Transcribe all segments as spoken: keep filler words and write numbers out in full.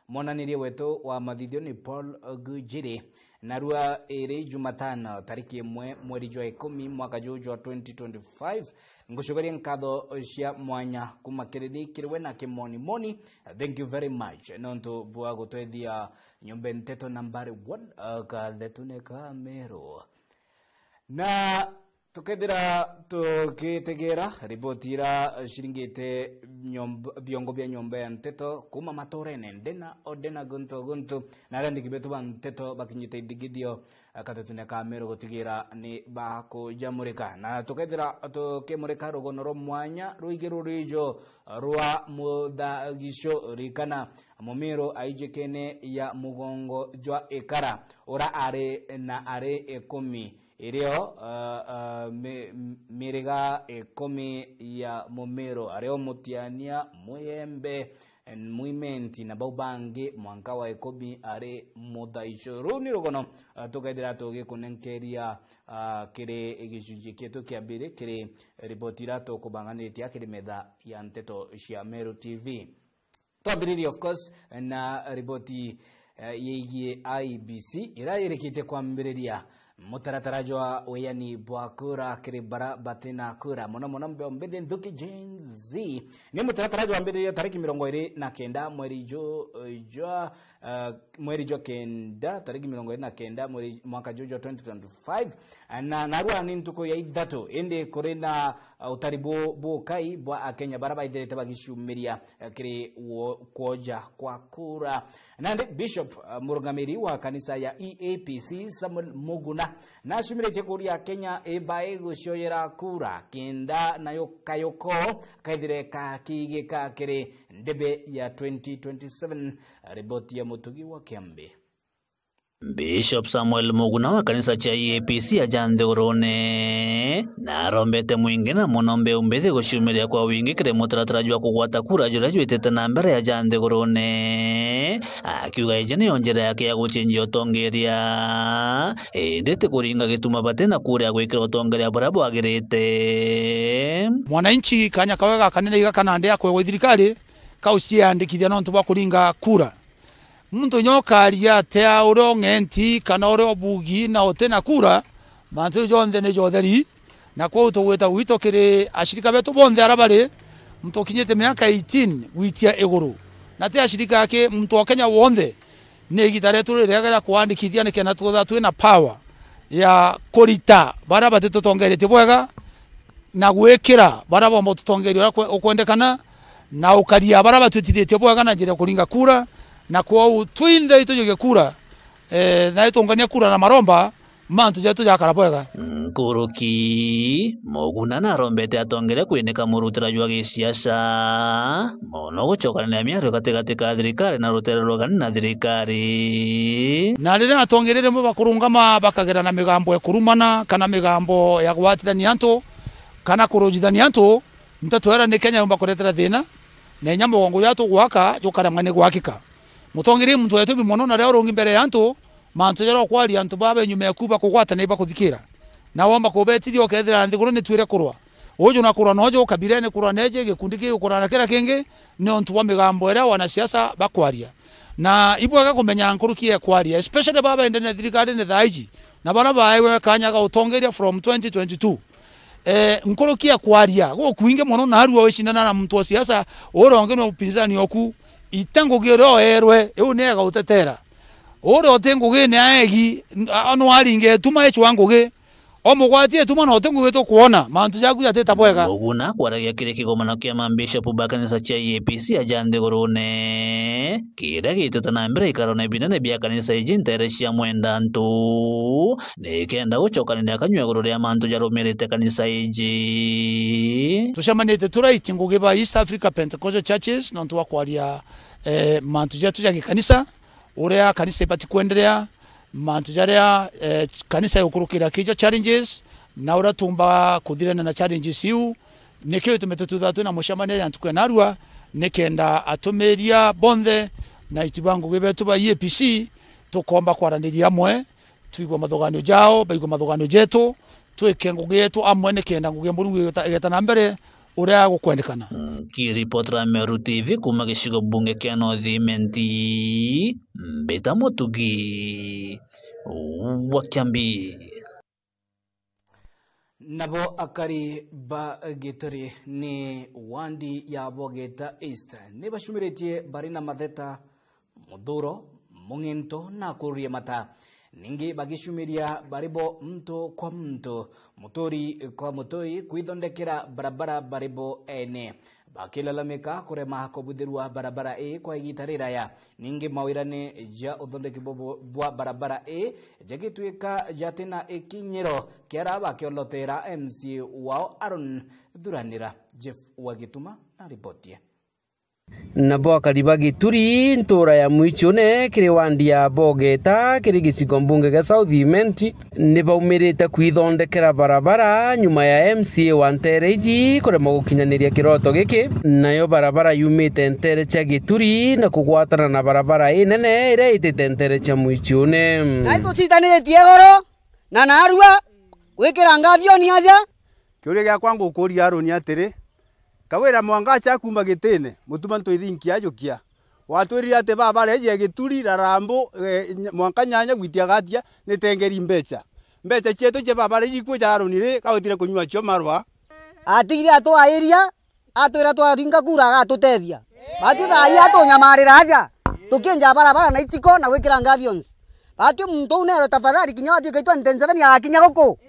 Mwonaniria wetu wa mathithio ni Paul Gujiri. Narua iri Jumatano, tariki imwe mweri jwa ikumi, mwaka juu jwa twenty twenty-five. Ngucokeria nkatho cia mwanya kuma kiri thi kiri we na kimonimoni. Thank you very much nontu bwa gutwethia nyomba nteto nambari one, uh, kathetune ka Meru. Na tukethira tugitegera riboti ira ciringite nyomba, biongo bia nyomba ya nteto kuma maturene ndena o ndena guntu o guntu, na arandiki betu ba nteto bakinyite ithigithio, eh, katetune ka Meru gutigira ni bakujamurika. Na tukethira tukimurika rugono rwa mwanya rwigi rurijo rwa Muthagico, rikana Mumiru aijikene ya mugongo jwa Ikara, ura ari na ari ikumi irio, uh, uh, mi-, miriga ikumi ya Mumiru, ario Mutiania, Muyembe, Mwimenti na bau bangi, mwanka wa ikumi ari Muthaico. Ruu ni rugono, uh, tukethira tugikunenkeria, uh, kiri gicunji kietu kia mbere kiri riboti ira tukubanganitie kiri metha ya nteto cia Meru T V. Twambiririe, of course, na riboti, eh, yegie I E B C, ira irikitie kwambiriria mutaratara jwa wiani bwa kura kiri bara batina kura, mono mono mbeu mbithi nthuki Gen Z. Ni mutaratara jwambiririe tariki mirongo iri na kenda mweri ju-, jwa, eh, mweri jwa kenda, tariki mirongo iri na kenda mweri, mwaka ju jwa twenty twenty-five. Na narua ni ntuku ya ithatu, indi kuri na, uh, utari bu-, bukai bwa Akenya bara baithirite bagiciumiria, uh, kiri wo-, kwoja kwa kura. Nandi Bishop, uh, murungamiri wa kanisa ya E A P C, Samuel Muguna, nacumiritie kuria Akenya ibai gucioyera kura kenda nayo kayuko kaithire kakigika kiri ndebe ya twenty twenty-seven. Riboti ya Mutugi wa Kiambi. Bishop Samuel Muguna wa kanisa cia E A P C aja nthigurune, na arombete mwingi na mono mbeu mbithi guciumiria kwa wingi kiri mutaratara jwa kugwata kura juria jwitite na mbere aja nthigurune, akiuga iji niyo njira yake ya gucinjia utongeria, indi ti kuringa gituma bati na kuria gwikira utongeria buria bwagirite. Mwananchi kanya kawe gaka ni naiga kana ndi akwegwa i thirikari, kauciandikithia nontu bwa kuringa kura. Muntu inya ukaria atia, uria ung'enti kana uria ubugi na uti na kura, mantu jau jonthe ni ja utheri. Na kwou tugwita gwito kiri ashirika betu bonthe aria bari, muntu ukinyite miaka eighteen gwitia iguru, na ti ashirika aki, muntu wa Kenya wonthe, ni igita rietu ririega ria kwandikithia nikenda twithirwa twina power ya kurita baria batitutongeretie bwega, na gwikira baria bomba ututongeria uria kwe-, ukwendekana, na ukaria baria batwitithitie bwega na njira ya kuringa kura, na kwou twinthe itujukie kura, eh, na itungania kura na maromba, mantu jetu jakara bwega. Nkuruki, Muguna narombete atongeria kwinika murutira jwa gisiasa, mono gucokanania miario gatigati ka thirikari na rutere rwa ugani na thirikari. Na riria atongeria rimwe bakurungama bakagerana migambo ya kurumana kana migambo ya gwatithania antu kana kurujithania antu, nteto iria ni Kenya yumba kuretera thina, na inya mugongo juria tugwaka jukaremwa ni gwakika. Mutongeria i muntu wetu bi mono, na riria urungi mbere ya antu, mantu jaria ukwaria antu baa be nyuma eku bakugwata na ibakuthikira. Na womba kubetithia ukethira nthiguru ni twire kurwa. Uju na kurwa noju, kabirene kurwa neji, gikundi kii gukurana kira kingi, ni untu bwa migambo iria wanasiasa bakwaria. Na ibwega kumenya nkuruki ya kwaria, especially baa baendene thirikarine thaa iji, na baria baewe kanya ga utongeria from twenty twenty-two. Eh, nkuruki ya kwaria gukwingi mono, narua wicindana na muntu wa siasa uria ungi ni upinzani oku, ite ngugi iria oerwe, iu ni ega utetera. Uria uti ngugine aegi, n-, a-, no aringe ituma icwa ngugi. Omugwatie ituma na uti ngugi tukwona, mantu jaku jatita bwega. Muguna kwaragia kiri kigomano kia mambishop ba kanisa cia E A P C aja nthigurune, kiria gitite na mbere ikarone binene bia kanisa iji ntere cia mwenda antu, nikenda gucokanania akanyua iguru ria mantu jarumirite kanisa iji. Tucemanite turaiti ngugi ba East Africa Pentecostal Churches nontu wa kwaria, eh, mantu jetu ja gikanisa, uria kanisa ibati kwenderea, mantu jaria, eh, kanisa igukurukira kijo challenges, na uria tumba kuthirana na challenges iu. Nikio gitumi tututha twina mucemanio ya ntuku ya narua, nikenda atumiria bonthe na aiti ba ngugi betu ba E A P C tukomba kwaraniria amwe, twigua mathuganio jao, baigua mathuganio jetu, twike ngugi yetu amwe nikenda ngugi ya Murungu igeta, igeta na mbere, uria gukwendekana. Nkiripotera Meru T V kuuma gicigo bunge kia North Imenti, Mbita Mutugi wa Kiambi. Nabo akari ba Gituri ni wandi ya Bogeta East ni bacumiritie bari na matheta, muthuro, mung'into na kururia mata. Ningi bagicumiria bari bo muntu kwa muntu, muturi kwa muturi, kwithondekera barabara bari bo ene. Bakilalamika kurema kubuthirua barabara ii kwa igiita riraya. Ningi mawirane ja uthondeki bwa, bwa barabara ii jagitwika jati na ikinyiro kia aria bakiolotera M C A wao Aaron Thuranira. Jeff Wagituma na ripoti ii. Nabo akari ba Gituri, ntura ya Mwichune, kiri wandi ya Bogeta, kiri gicigo mbunge gia South Imenti, ni baumirite kwithondekera barabara nyuma ya M C A wa nteere iji kuremwa gukinyaniria kiroto giki. Nayo barabara yumite nteere cia Gituri na kugwatana na barabara inene iria itite nteere cia Mwichune. Na itucitanitie iguru na narua gwikira ngathi oni aja. Kiuria giakwa ngukuria Aroni atiri, Kawira mwanka acia kuuma Gitine, Mutuma ntwithinkia ajukia. Watwirire ati babara iji ya Gituri, Rarambu, eh, ny-, mwanka nyanya gwitia gatia, ni tengeri mbecha. Mbecha cietu cia babara iji ikwija Aroni ri, kawitire kunyua cio marwa. Atigire atwairia, atwira twaringa kura agatutethia. Batwi thaa ii atunyamarira aja, tukienja barabara na ichiko na gwikira ngathi onsi. Batwi muntu uu nero tafadhali, kinya watwika i twenty twenty-seven agakinya guku.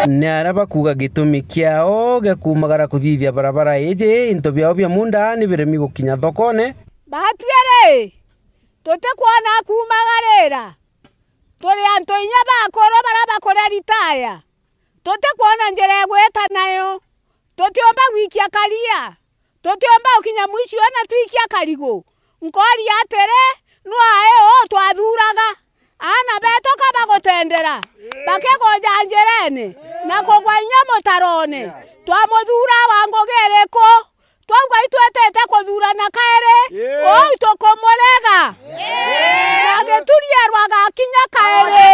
Ni aria bakuuga gitumi kiao gia kuumagara kuthithia barabara iji, into biao bia muunda ni biremi gukinya thokone. Batwi ri, tutikwona kuumagarira. Turi antu inya bakuru baria bakuria ritaya. Tutikwona njira igwita nayo. Tutiumba gwikia karia. Tutiumba gukinya mwicio na twikia karigu. Nkooria atiri, nu ai uu twathuraga? Aana betu ka bagutendera, bakiguja njirene, na kugwa inya mutarone? Twamuthuura wa ngugi iriku? Twauga itwetete kuthuurana kairi, uu tukumurega. Na Gituri erwa agakinya kairi.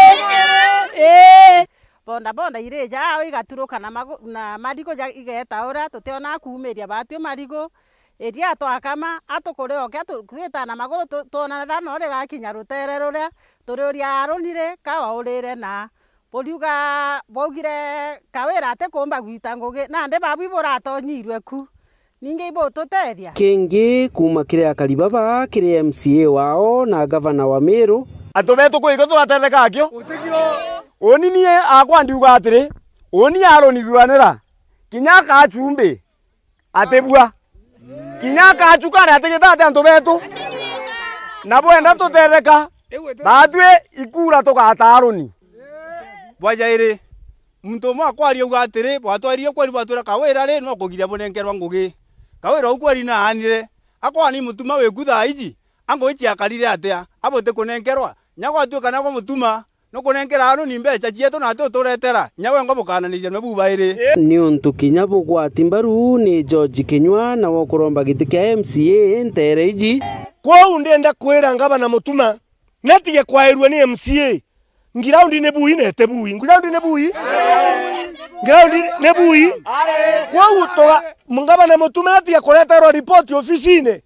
Ii. Boda boda irija ao igaturuka na magu-, na marigu ja-, igeta uria tutionaa kuumiria batwi marigu. Iria twakama, atukuriokia tu-, twita na maguru tu-, twona thaa no rigakinya rutere ruria, turiuria Aroni ri, ka waurire na buriuga, bwaugire Kawira atikumba gwita ngugi, nandi babwi buratonyirue ku. Ningi ibututethia? Kingi kuuma kiri akari baba, kiri M C A wao na gavana wa Meru. Antu betu kwi ikio turatetheka akio? Uni nie akwa ndiuga atiri, uni Aroni Thuranira, kinya akaa chumbi, atibua. Kinya akaa chukari atigita ati antu betu. Na bwenda tutetheka, batwi ikura tugata Aroni. Bwa jairi, muntu umwe akwaria auga atiri, bwatwaririe kweri bwatwira Kawira ri, no kugiria bunenkerwa ngugi. Kawira uu kweri naanire. Akwani Mutuma wiku thaa iji, a ngugi ciakarire atia, a buti kunenkerwa? Nya gwatuika nagwe Mutuma nukunenkera Aroni mbecha cietu na ati uturetera, nya wengwa bukananiria nwe bubairi. Niuntu kinya bugwati mbaru ni George Kinyua, nawe ukuromba giti kia M C A ntere iji. Kwou ndienda kwira ngavana Mutuma, natige kwairua ni M C A. Ngiraundi ni bui na ete bui. Ngiraundi ni bui. Ngiraundi ni bui. Kwou tuga, ngavana Mutuma atige kureterwa ripoti ofisine,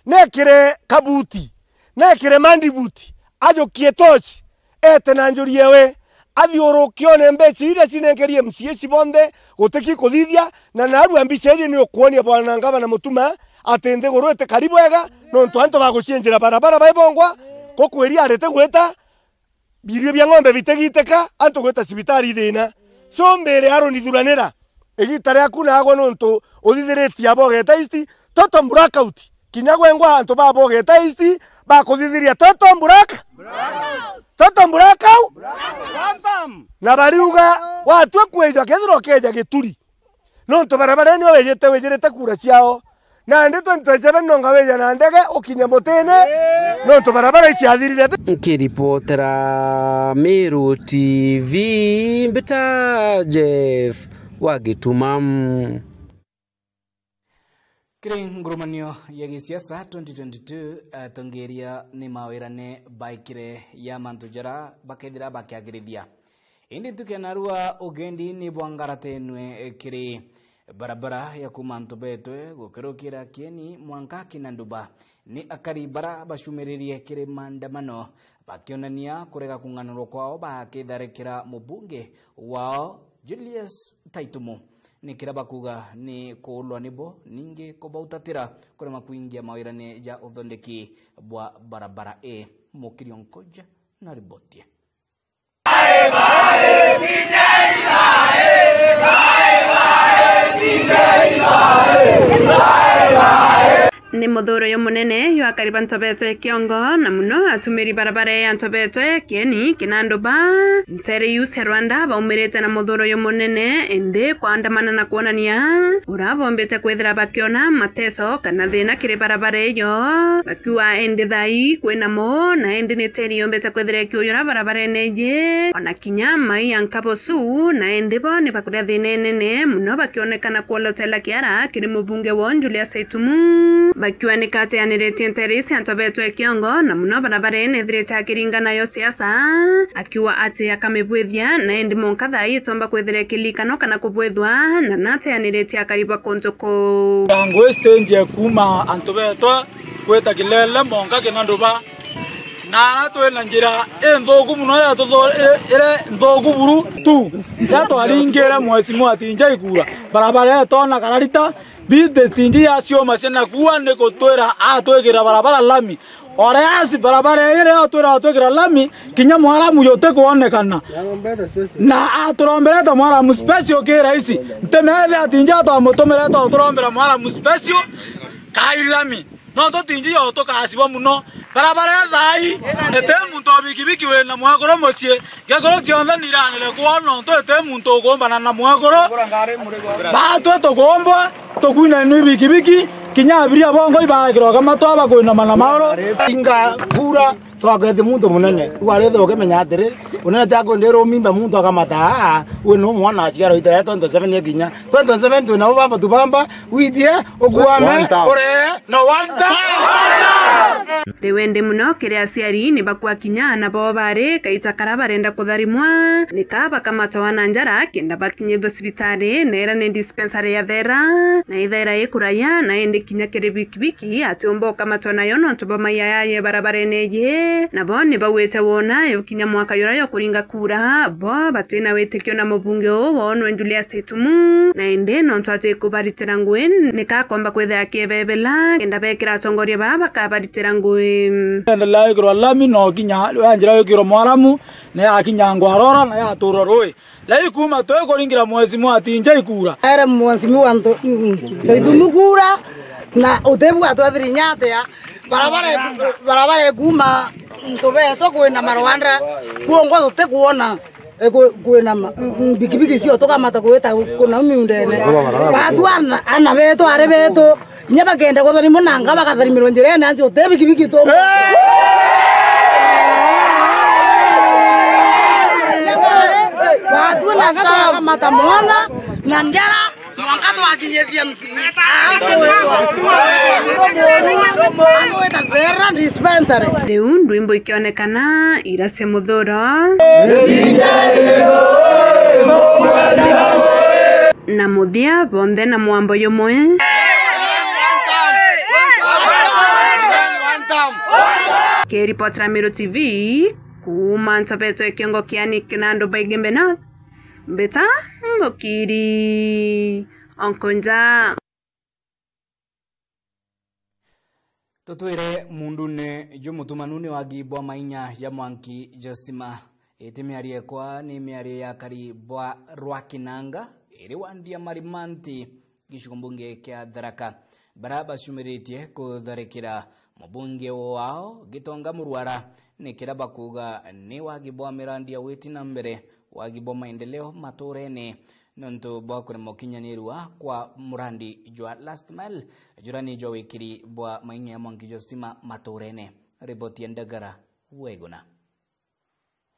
nekire kabuti, nekire mandibuti, ajukie tochi, ete na njuri ewe, athiuruke one mbecha iria cinenkerie M C A ici bonthe, gutiki kuthithia, na narua mbica iji ni ukuonia bwana ngavana Mutuma ati nthiguru itikari bwega, nontu antu bagucienjera barabara bai bongwa, gukwiria arite gwita, birio bia ng'ombe bitigitika, antu gwita cibitari ithina. So mbire Aroni Thuranira, igita riaku nagwe nontu uthithiritie Abogeta East, total blackout. Kinya gwengwa antu ba Abogeta East bakuthithiria total black. Total blackout. Na bariuga, watue kwijwa kethirwa ukeja Gituri. Nontu barabara ino wijite, wijirite kura ciao. Nandi twenty twenty-seven nonga wija na ndege ukinye mutine, nontu barabara iciathirire. Nkiripotera Meru T V, mbita Jeff wa Gituma. Kiri ngurumanio ya gisiasa twenty twenty-two, atongeria ni mawirane baikire ya mantu jara bakethira bakiagirithia. Indi ntuku ya narua ugendi ni bwangaratenwe kiri Barabara ya kuuma Ntubetwe gukirukira Kieni mwanka Kinanduba ni akari bara bacumiririe kiri maandamano, bakionania kurega kung'anurwa kwao bakitharikira mubunge wao Julius Taitumu. Ni kiria bakuuga ni kuulwa nibo, ningi kubautatira kurema kwingia mawirane ja uthondeki bwa barabara ii. Mukiri Onkoja na riboti. Ni muthuro jumunene jwa akari ba Ntubetwe Kiongo, na muno atumiri barabara ya Ntubetwe Kieni Kinanduba. Nteere iu cia Rwanda baumirite na muthuro jumunene, indi kwaandamana na kwonania uria bombite kwithira bakiona mateso kana thina kiri barabara ijo, bakiuga indi thaa ii kwina moo, na indi ni teeri yombite kwithira ikiujura barabarene iji, ona kinya mai ya nkabosu, na indi bo ni bakuria thina inene muno bakionekana kwolotela kiara kiri mubunge wao Julius Taitumu. Bakiuga ni kateaniritie nteere cia Ntubetwe Kiongo, na muno barabarene ithirite akiringa nayo siasa, akiuga ati akamibwithia, na indi mwanka thaa ii itomba kwithira ikilikanwa kana kubwithwa, na nateaniritie akari ba kuntu kuu. Ngwi stage ya kuuma Ntubetwe gwita Kilele mwanka Kinanduba. Na ara twina njira inthuku muno iria tuthu-, iri, iri nthuku buru tu. Riria twaringire Mheshimiwa Tinjai kura, barabara ii twona kararita, Biti Tinjai ya cioma cia nakua ni gutwira atwikira barabara lami. Oreasi barabara ii riria atwira atwikira lami, kinya mwaramu jutikuonekana. Na aturomberete mwaramu special ki raisi. Ntimeethia Tinjai twamutumire twa turombera mwaramu special kai lami. Nontu Tinjai yo tukacibwa muno. Barabara ii thaa ii, iti muntu o bikibiki wina mwekuru mucii. Ngekuru cionthe niranire kwona nontu iti muntu ukumbana na mwekuru. Batwi tukumbwa, tukwina ni bikibiki, kinya abiria bongo ibaekirwa kamatwa bakwinama na mauru. Inga kura. Twaketi muntu munene. Riu arithe ukimenya atiri, unene ti akwenda irumimba muntu akamata, aa, we no mwana aciarwa itera twenty twenty-seven ikinya. Twenty twenty-seven twina ubamba tubamba, witie, ukuame, one time, uree, no one time. Riu indi muno kiri aciari ni bakua kinya aana bao bari kaita kara barenda kutharimwa, nika bakamatwa na njara kenda bakinyithwa cibitari, na ira ni dispensary ya Thera, na ithaira ikuraya, na indi kinya kiri bikibiki atiumba ukamatwa nayo nontu bwa maiyayaye barabarene iji. Nabo ni bauite wona yukinya mwaka yura ya kuringa kura, bo batina witikio na mubunge uu wao nwe Julius Taitumu, na indi nontu atikubaritira ngui, nika akomba kwithira akibebela kenda bekira atongoria baa bakabaritira ngui. Endelea ikirwa lami, no kinya ya njira ikirwa mwaramu, na yakinya ngwarora, na yaturwa rui. Lai kuuma twi kuringira Mheshimiwa Tinjai kura. Ere Mheshimiwa Nto-, mm, Taitumu kura, na utibu atwethiri inya atia. Barabara, barabara ikuuma Ntubetwe kwina marwanda, kwongwa tutikuona, e, kwi-, kwina ma-, mm, mm, bikibiki cio tukamata gwita kuna miundene. Batu ana, ana betu, ari betu, Kinya bakenda kutharimwa na nga bakatharimirwa njirene, anci uti bikibiki tu. Batue na nga twakamata mwana na njara, mwanka twakinyithia antu wita Thera dispensary. Riu ndwimbo ikionekana ira cia muthuro. Na muthia bonthe na mwambo jumwe. Kiripotera Meru T V, kuuma Ntobetwe kiongo kia Nick na andu baingi mbena, mbeta Mukiri Onkonja. Tutwire mundune jumutumanu ni wagi bwa mainya ja mwanki ja stima. Iti miario ekwa ni miario ya akari bwa Rwakinanga, iri wandi ya Marimanti, gicigo mbunge kia Tharaka, bara bacumiritie kutharikira mubunge wao Gitonga Murwara, ni kira bakuuga ni wagi bwa mirandi ya witi na mbere, wagi bwa maendeleo maturene, nontu bwa kuremwa ukinyanirua kwa murandi jwa last mile, jura ni jwa wikiri bwa mainya ya mwanki jwa stima maturene. Riboti ya Ndagara Weguna.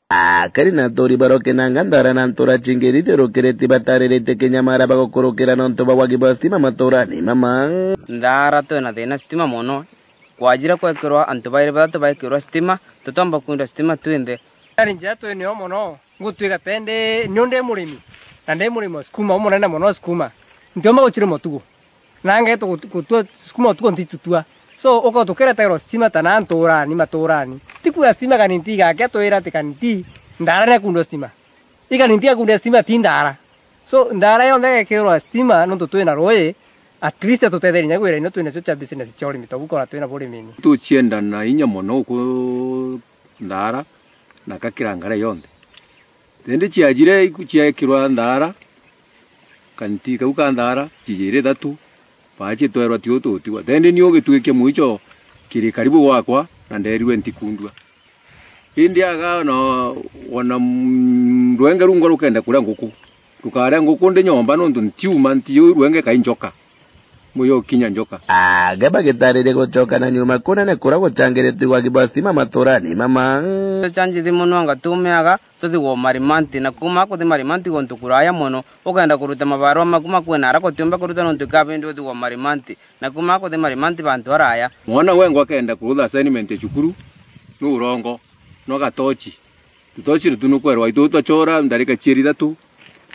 Akari na aturi ba Rwakinanga, Nthara na ntura cingi iria ithiurukirite bataririte kinyamara bagukurukira nontu bwa wagi bwa stima maturani mama. Nthara twina thina stima mono, kwajire kwekirwa antu bairi bathatu baikirwa stima, tutomba kwindwa stima twinthe. Ari njira twinio mono. Ngutwika tende, nio ndi murimi, na ndi murimi wa sukuma, umunene mono wa sukuma. Ntiumba gucirima utuku. Na ngeeta gutu-, gutua sukuma utuku ntitutua. So, uka tukireterwa stima ta na nturani, maturani. Ti kuuga stima kaniti igakia twira ati kaniti, ndara ni akundwa stima. I kaniti akundwa stima ti ndara. So, ndara yonthe igekirwa stima nontu twina ruuji, at least tutetherie kinya wira ino twinacio cia business cia urimi, togukora twina burimini. Tucienda na inya mono uku ndara na kakira ngara yonthe. Tendi ciajire iku ciekirwa ndara, kanti kau ka ndara, cijire ithatu, baa citwerwa tiu tutigwa. Tendi ni ugituikia mwicho kiri karibu gwakwa, na nderirwe ntikundua. Indi aga ona, ona, mm, rwenge rungwa rukenda kuria nguku. Rukaria nguku ndi nyomba nontu ntiuma nti yu rwenge kai njoka. Muyo kinya njoka. Aga bagitariria gucoka na nyuma kunene kuria gucangiritwe wagi bwa stima maturani mama. Chanjithi mono anga tumiaga tuthi gwa marimanti, na kuma kuthi marimanti guntu kuraya mono, ukenda kuruta mabarua maku ma kwina ara kutiumba kuruta nontu ikabindi uthi gwa marimanti, na kuma kuthi marimanti bantu araya. Mwana wengwa akenda kurutha assignment ya cukuru, ni urongo, no gatochi. Tutochi ni tunukwerwa itu tutachora ndarika cieri ithatu,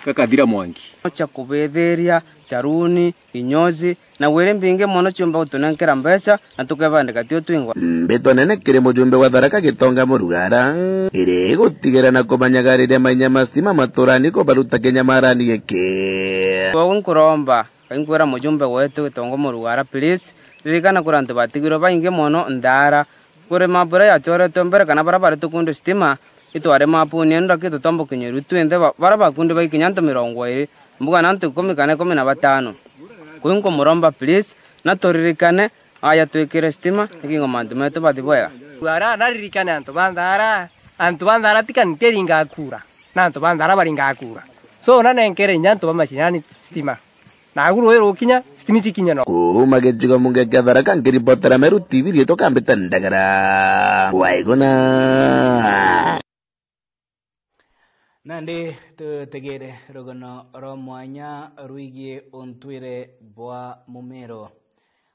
gakathira mwanki. Cha kubithiria, charuni, inyozi, na wiri mbingi mono ciumba gutunenkera mbeca na tukebandika tio twingwa. Mbito nene kiri mujumbe wa Tharaka Gitonga Murugara, iri gutigira na kumanyagariria mainya ma stima maturani kubaruta kinyamarani giki. Koguo nkuromba, nkwira mujumbe wetu Gitonga Murugara, please, ririkana kuri antu batigirwe baingi mono ndara. Kuri mapu iria yachoretwe mbere kana baria bari tukundi stima, itwari mapuni enu, lakini tutomba kinyirua twinthe ba-, baria bakundi baikinya antu mirongo iiri, mbuga na antu ikumi kana ikumi na batano. Kwi nkumuromba please, na turirikane, aya twikire stima, nikingo mantu metu bathi bwega. Ara naririkane antu ba Nthara, antu ba Nthara ti kanitiri ingakura, na antu ba Nthara baringakura. So, nanenkere inya antu ba mashinani stima. Nagu ruuji rukinya, stima icikinya no. Kuuma gicigo munge kia Tharaka, nkiripotera Meru T V, riitwa Kambita Ndagara. Waiguna. Nandi tutegere rugono rwa mwanya rwigie untwire bwa Mumiru.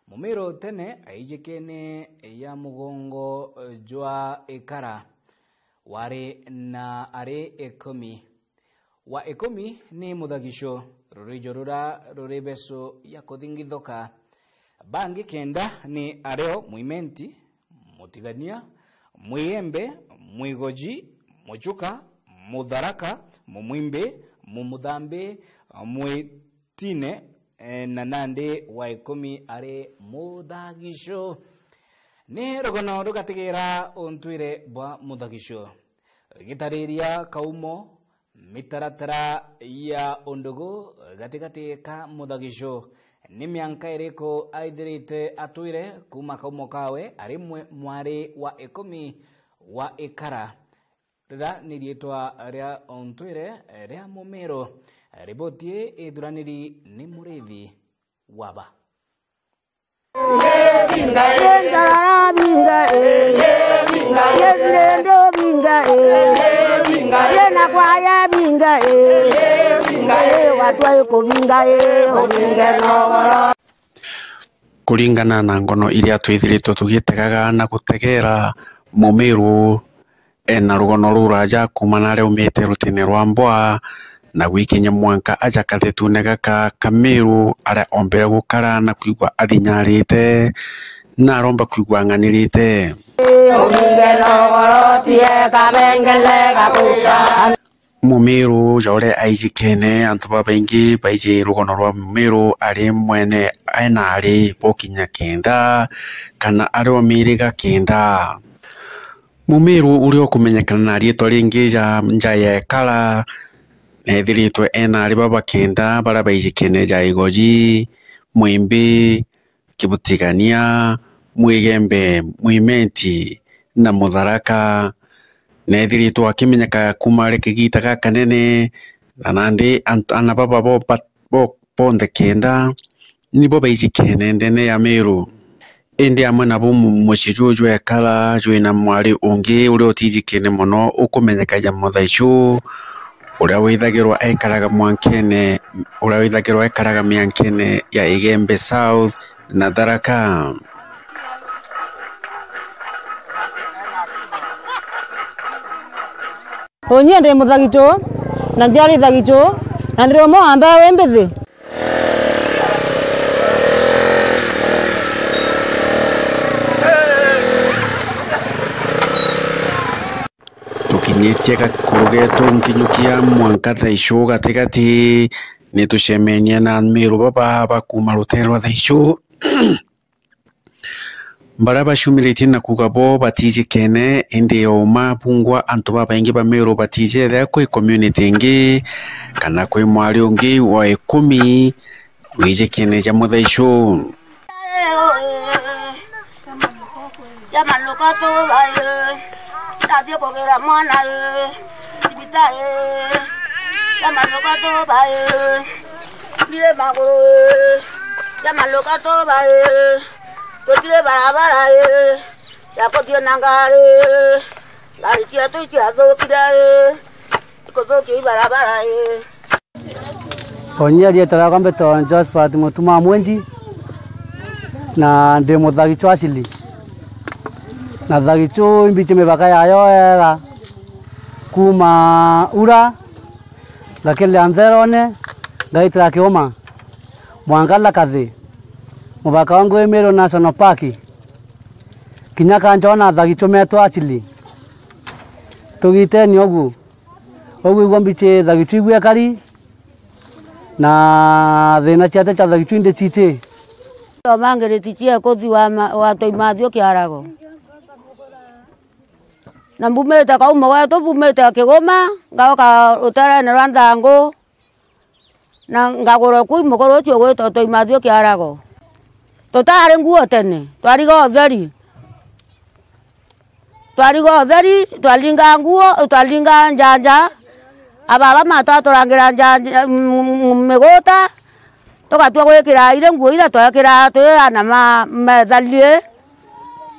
Mumiru tene aijikene ya mugongo jwa Ikara, wari na ari ikumi. Wa ikumi ni Muthagicu, rurijo ruria ruri becu ya kuthingithuka. Bangi kenda ni ario Mwimenti, Mutigania, Mwiembe, Mwigoji, Muchuka, Mutharaka, Mumwimbi, Mumuthambi, Mwitine, eh, na nandi wa ikumi ari Muthagicu. Ni rugono rugatigira untwire bwa Muthagicu. Gitariria kaumo, mitaratara ya undugu gatigati ka Muthagicu. Ni mianka iriku aithirite atwire kuuma kaumo kawe ari mwe-, mwari wa ikumi wa Ikara? Rira ni riitwa ria untwire ria Mumiru. Riboti ii ithuraniri ni Murithi Waba. Yenjarara binga, eh. Yethirendo binga, eh. Yena kwaya binga, eh. Eh, watwa ikubinga, eh, ubinge nogoro. Kuringana na ngono iria twithiritwe tugitegaga na gutegera Mumiru, ena rugono ruraja kuuma na aria aumite rutine rwa Mbwa na gwikinya mwanka aja kathetune gaka ka Miru, aria ombire gukara na kwigua athinyarite na aromba kwigua ang'anirite. Mumiru ja uria aijikene, antu babaingi baiji rugono rwa Mumiru ari mwene ena ari bokinya kenda kana ari o miriga kenda. Mumiru uria ukumenyekana na riitwa ringi ja Nja ya Ekara, neethiritwe ena ari baba kenda baria baijikene ja Igoji, Mwimbi, Kibutigania, Mwigembe, Mwimenti na Mutharaka. Neethiritwe akimenyeka kuuma ari kigita gakanene, na nandi antu, ana baba bo, bo, bonthe kenda nibo baijikene ndene ya Miru. Indi amwe nabo mu-, mucii juu jwa Ekara jwina mwari ungi uria utiijikene mono ukumenyeka ja Muthaicu, uria withagirwa ekaraga mwankene, uria withagirwa ekaraga miankene ya Igembe South na Tharaka. Unyie ndi Muthagicu, na njiari Thagicu, na ndiri umwe wa mbewe mbithi. Nyitia gakuru getu nkinyukia mwanka Thaicu gatigati, ni tucemenie na Amiru baba ba kuuma rutere rwa Thaicu. Baria baciumiritie na kuuga bo batiijikene, indi o uma bungwa antu babaingi ba Meru batiijethea kwi community ingi kana kwi mwari ungi wa ikumi wijikene ja Muthaicu. Jamaluka tubae, ndathie kugira mwana e, cibitari. Jamaluka tubae, ndire maguru e, jamaluka tubae, tutire barabara e, ya kuthie na ngari, ngari cietu iciathukire e, ikuthukia ibarabara e. Onyia riitwa riakwa mbitagwa Josephat Mutuma Mwenji, na ndi Muthagichu Ashley. Na Thagichu imbitie mibaka yayo wega, kuuma Ura, ngakirira Ntherone, ngaitira Kiuma, mwanka Lakathi, mubaka wa Ngui Meru National Park, kinya kanjona Thagichu meetwa Ashley. Tugiteni ugu. Ugu igua mbichi Thagichu igua ikari, na thina ciate cia Thagichu indi cici. Omangiriti cia kuthi wa ma-, wa Toimathiu Kiarago. Na mbumite kau mugwetu, mbumite Kiguma, ngauka ruterene rwa Nthangu, na ngagurwa kuu mukuru ucio ugwitwa Toimathiu Kiarago. Tutari nguo tene, twariga utheri. Twariga utheri, twaringa nguo, twaringa njanja. Ababa matu aturangira njanja, mm, miguta, tugatua gwikira iri nguo iria twekiraga twi ana ma, metharie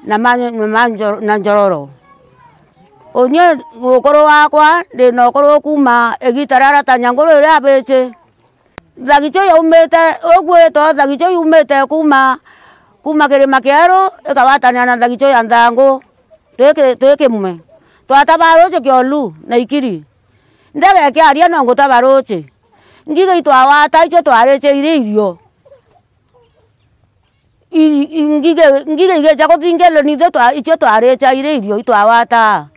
na ma, na ma njo-, na njororo. Unyie ukuru wakwa, ndi na ukuru kuuma igiita ria aratanya nguru iria abici. Thagichu yaumite, ugwito Thagichu yumite kuuma, kuuma kirima kieru, ikagwatanira na Thagichu ya Nthangu, twi ki-, twi kimwe. Twataba ruuji Kiolu na Ikiri. Ndege ikiaria no ngutaba ruuji. Ngigi itwawata icio twariciire irio. I, i, ngigi, ngigi igicha kuthingirwe nithu twa, icio twaricaire irio itwawata.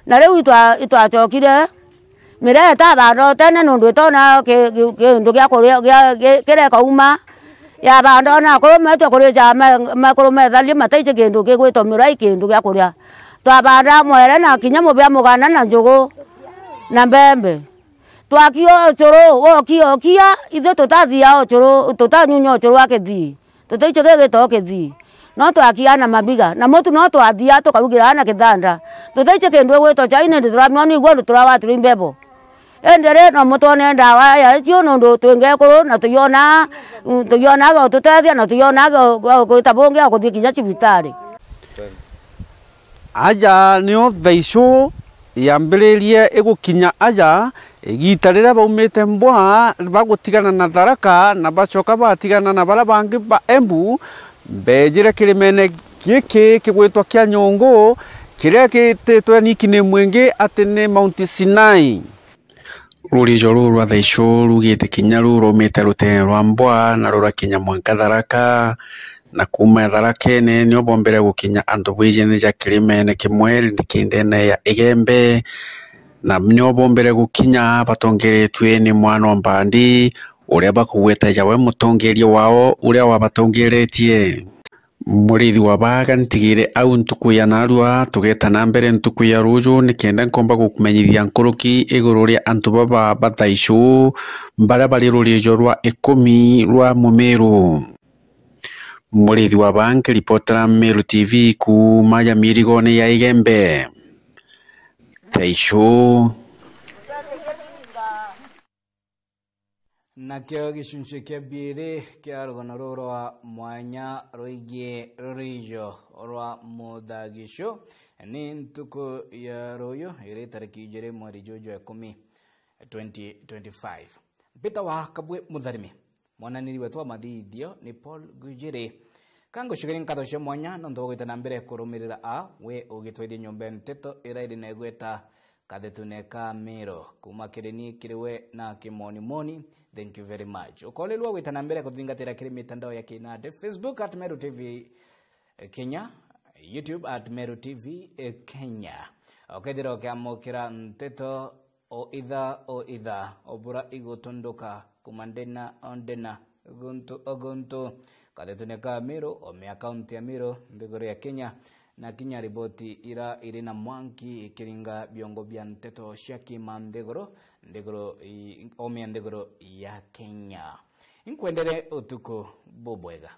Na riu itwa, itwacokire, miraa itabanda utene nundu itona ki, ki, kindu gia kuria, gia, ki, kiria ikauma. Yabanda ona akuru meetwa kurica me, mekuru metharie mataici kindu kigwitwa miraa i kindu gia kuria. Twabanda mwere na kinya mubia muganda na njugu na mbembe. Twakia ucuru, wokia ukia, ithui tutathiaa ucuru, tutanyunya ucuru wa kithii. Tutaici gigitagwa kithii. No twakiaa na mabiga, na mutu no twathiaa tukarugiraa na kithanda. Tutaici kindu igwitwa chai, nindi turamionwa igua ndu turawatirwa imbebo. Indi ri, no mutwone ndawa ya icio nundu twi ngekuru, na tuyonaa, tuyonaa gia gututethia, na tuyonaa gia, gia gwita bungi ya kuthii kinya cibitari. Aja nio Thaicu yambiririe igukinya aja, igiita riria baumite Mbwa bagutigana na Tharaka na bacoka batigana na baria bangi ba Embu, beejire kirimene giki kigwitwa kia Nyungu, kiria gititwe niki ni mwingi ati ni Mount Sinai. Rurijo ruu rwa Thaicu rugite kinya ruu rwaumite ruteere rwa Mbwa na rurakinya mwanka Tharaka, na kuuma Tharakene nio bombire gukinya antu bwijene ja kirimene kimwe ndikindene ya Igembe, na nio bombire gukinya batongeretue ni mwana wa Mbandi, uria bakugweta jawe mutongeria wao uria wabatongeretie. Murithi wa baaga ntigire au ntuku ya naarua, tugeeta na mbere ntuku ya ruuju, nikenda nkomba gukumenyithia nkuruki iguru ria antu baba ba Thaicu, baria bari rurijo rwa ikumi rwa Mumiru. Murithi wa baa nkiripotera Meru T V kuuma ja mirigone ya Igembe. Thaicu. Nakio gicunci kia biiri kia rugano ruu rwa mwanya rwigie rurijo rwa Muthagicu ni ntuku ya ruuyu, iri tariki ijiri mweri juju jwa ikumi, twenty twenty-five. Mpita wa Kabwe Mutharimi, mwananiri wetu wa mathithio ni Paul Gujiri. Ka ngucukiri nkatho cia mwanya nontu bwa gwita na mbere kurumirira a we ugitwithia nyomba ya nteto ira iri na igweta Kathetune ka Miru, kuuma kiri ni kiri we na kimonimoni. Thank you very much. Ukorirua gwita na mbere kuthingatira kiri mitandao ya kinandi, Facebook at Meru T V Kenya, YouTube at Meru T V Kenya. Okethira ukiamukira nteto o itha o itha, obura igutunduka kuma ndena o ndena, guntu o guntu. Kathitune ka Meru, omea kaunti ya Meru, nthiguru ya Kenya, na kinya riboti ira iri na mwanki ikiringa biongo bia nteto cia kima nthiguru, nthiguru i, omea nthiguru ya Kenya. Inkwendere utuku bubwega.